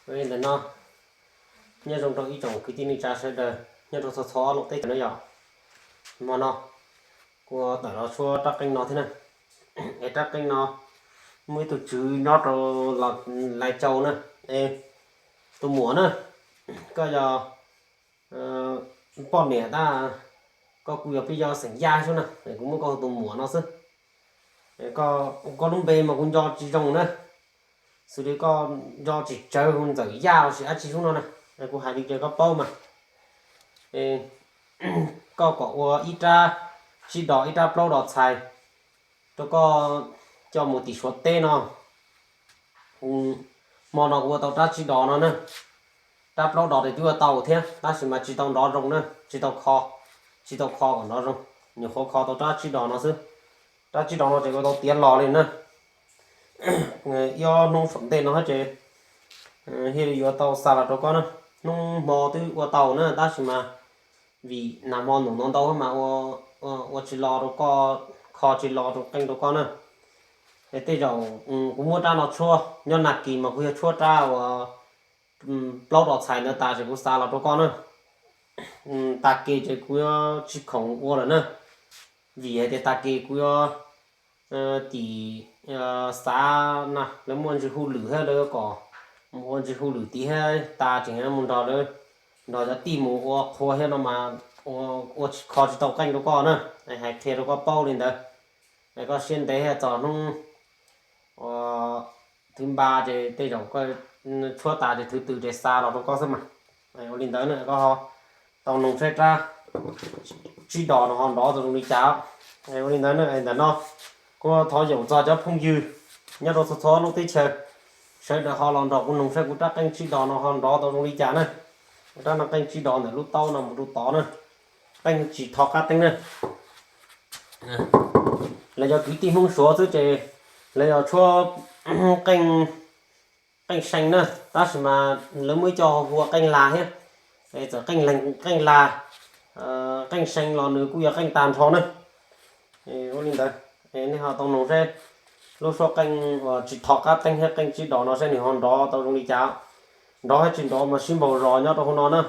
Ntawm no, nyob zoo rau ib tsoom kwv tij neej tsa sawv daws nyob rau txhua txhua lub teb chaws no yom. Hmo no kuv tawm los tshuab rab qeej no thiab na. Es rab qeej no muaj ib tug tswv nyob rau Lai Châu na. Es tus muam na, koj yog poj niam tab, koj kuj yog peb yog xeem Yaj xwb na, es kuv muab koj hu tus muam no xwb. Koj lub npe mas kuv nco tsis zoo na, xws li koj nco tsis tsawv hu Ntxawm Yaj los sis dab tsi xwb no na, kuv hais li ces koj paub mas. Koj kom ua ib rab tsib dos ib rab plaub dos txhais rau koj coj mus tim Suav teb no. Hmo no kuv ua tau rab tsib dos no na, rab plaub dos ces twb ua tau thiab tab sis mas tsis tau nrov zoo na, tsis tau kho, tsis tau kho kom nrov zoo, nyuam qhuav kho tau rab tsib dos no xwb. Rab tsib dos no ces ua tau tiav los li na. Ib ob hnub saum ntej no ces thiaj li yuav tau xa los rau koj na. Hnub hmo twb ua tau na tab sis mas vim nag hmo num no ntau mas ua tsis los rau koj, kho tsis los rau qeej rau koj na. Es tej zaum kuv muab rab no tshuab, nyob nag kis mas kuv yog tshuab rab uas plaub dos txhais ntawd tas ces kuv xa los rau koj na. Tag kis ces kuv yuav tsis khoom ua lawm na, vim hais tias tag kis kuv yuav tim xav na, lawv muaj ntsis hauj lwm thiab lawv yuav kom mus ua ntsis hauj lwm tid thiab tas tseem mus nrog lawv, nrog cov tij mus ua qhua thiab no mas ua tsis, kho tsis tau qeej rau koj na. Hais qhia rau koj paub li ntawd, es koj siab ntev thiab txog hnub ua thib npa ces tej zaum koj tshuab tas ces thwv tws ces xa los rau koj xwb mas. Ua li ntawd na koj ho tau noog saib rab tsib dos no ho nrov tau zoo li cas. Ua li ntawd na, ntawm no kuv thov yaum txog cov phooj ywg nyob rau txhua txhua lub teb chaws, sawv daws ho los nrog kuv noog saib kuv rab qeej tsib dos no ho nrov tau zoo li cas na. Kuv rab no qeej tsib dos ntawm lub taub no mus rau tod na, qeej tsis tho qab teeb na. Lawv yog kwv tij Hmoob Suav xwb ces lawv yog tshuab qeej, qeej see na, tab sis mas lawv muaj ib co hu ua qeej las thiab. Txawm qeej las, qeej see los nws kuj yog qeej tag nrho na. Ua li ntawd, nej ho tau noog saib lub suab qeej uas tsis tho qab teeb thiab qeej tsib dos no saib nws ho nrov tau zoo li cas. Nrov thiab tsis nrov mas sib npaug zos nyob rau hauv no na.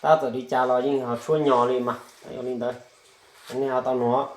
Tab txawm li cas los yeej ho tshuab nyog li mas. Ua li ntawd, nej ho tau noog.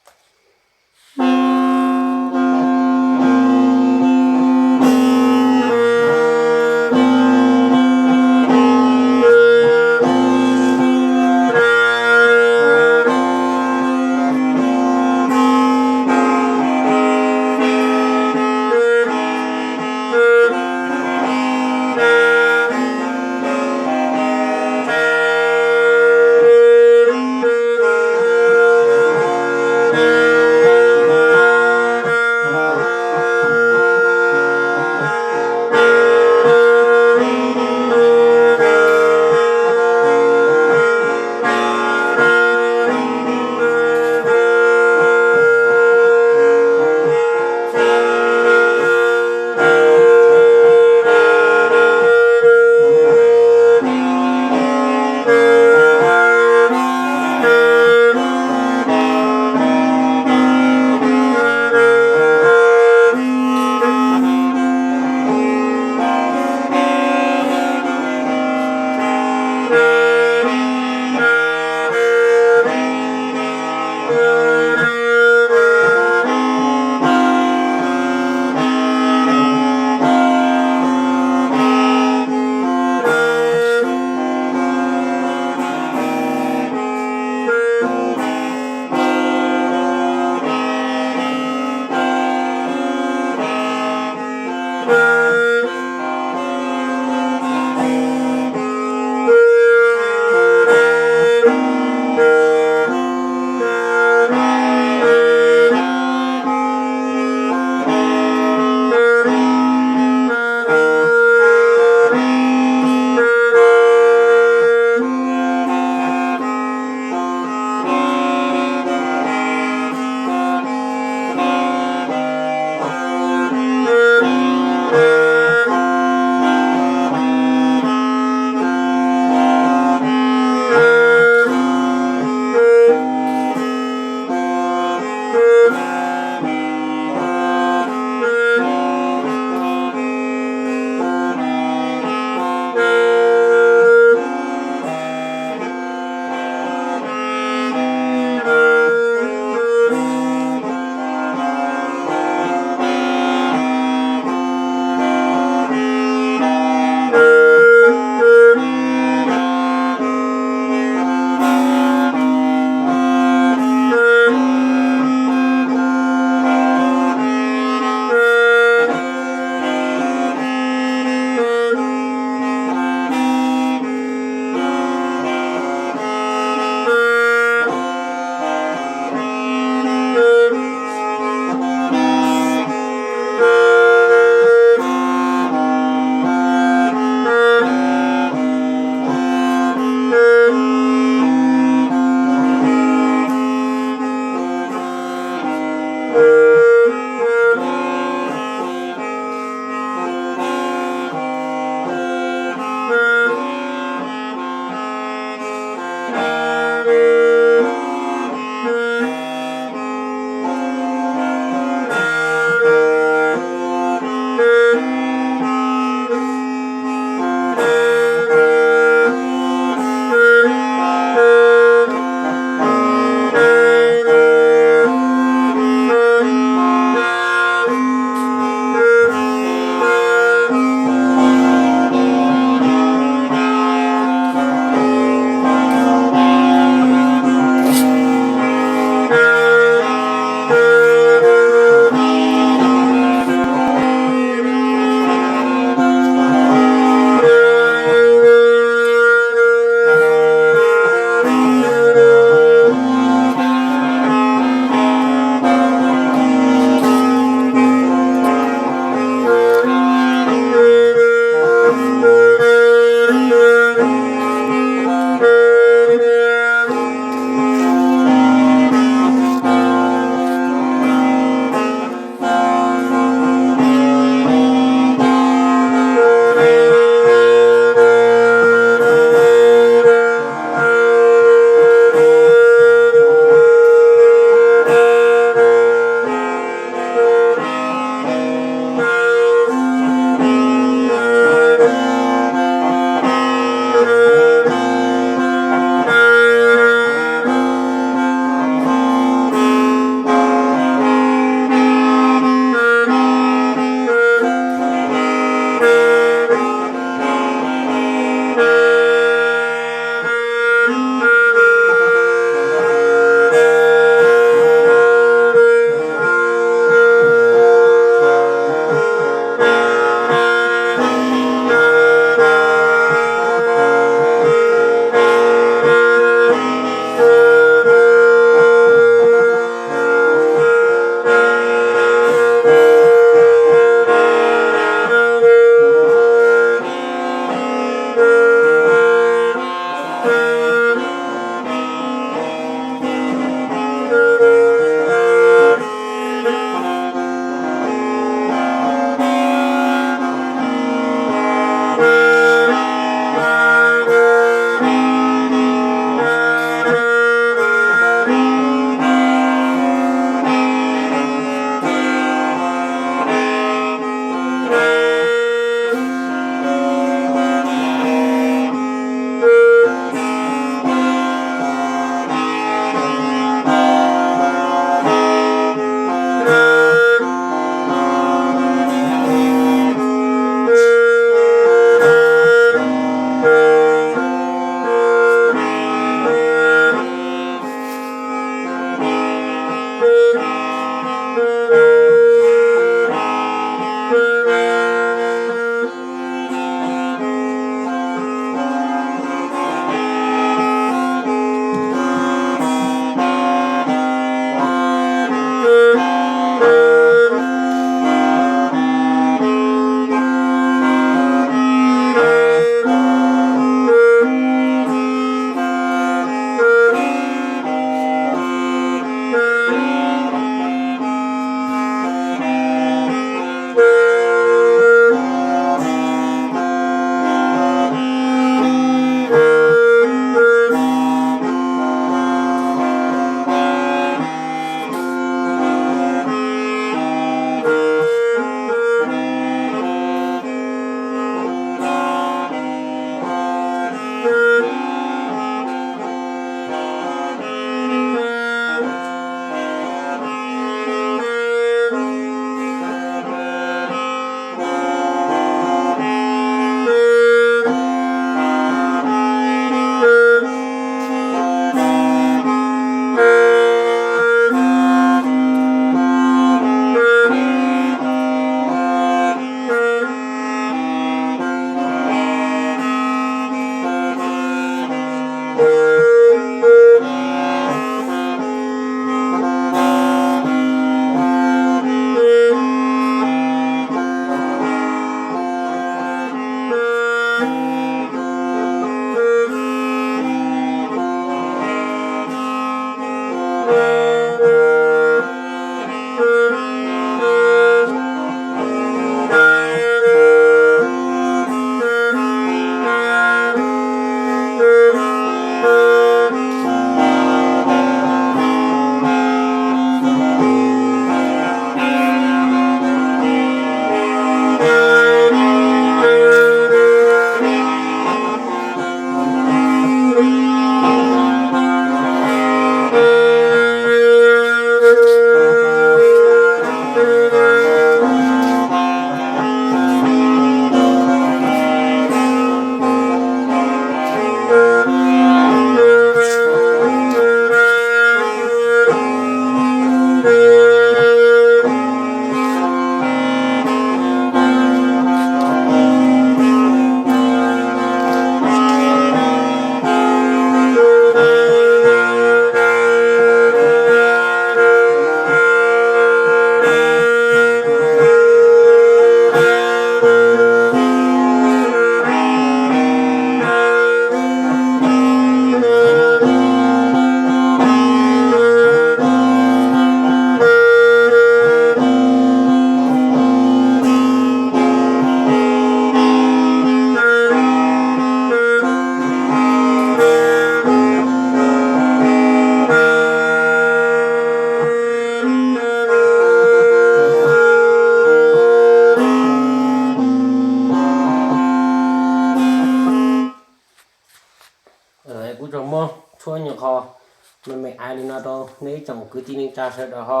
Rau nej ib tsoom kwv tij neej tsa sawv daws ho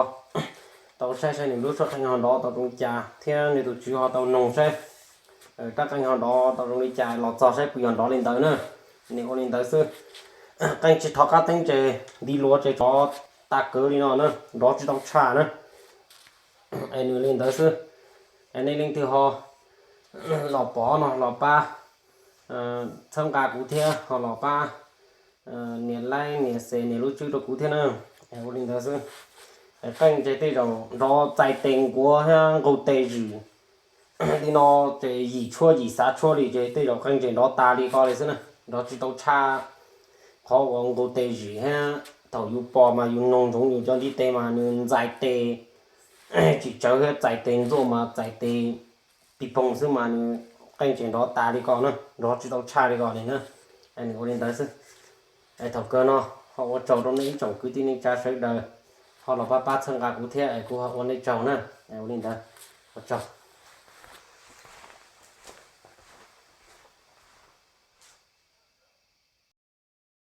tau saib saib nws lub suab qeej ho nrov tau zoo li cas thiab nws tus tswv ho tau noog saib rab qeej ho nrov tau zoo li cas los txog saib puas yog nrov li ntawd na. Nws ua li ntawd xwb. Qeej tsis thov qab teeb ces nti luav ces tsov tas kawg li no na, nrov tsis tau tshaj na. Es nws li ntawd xwb. Es nej leej twg ho los pom no los pab txhawb nqa kuv thiab ho los pab nias like nias share nias lub tswb rau kuv thiab na. Ua li ntawd xwb. Qeej ces tej zaum nrov txais tes nkuav thiab nqug tes zwm li no ces yim tshuab yim xav tshuab li ces tej zaum qeej ces nrov tas li ko li xwb na, nrov tsis tau tshaj. Qhov uas nqug tes zwm thiab thaum yus pom mas yus noog ntsoov yus cov ntiv tes mas nws ntxais tes tsis tsawv thiab txais tes ntxuaj mas txais tes pis poog xwb mas nws qeej tseem nrov tas li ko na, nrov tsis tau tshaj li ko li na. Nws ua li ntawd xwb. Thaum kawg no ho ua tsaug rau nej ib tsoom kwv tij neej tsa sawv daws ho los pab pab txhawb nqa kuv thiab es kuv ho ua nej tsaug na. Ua li ntawd, ua tsaug.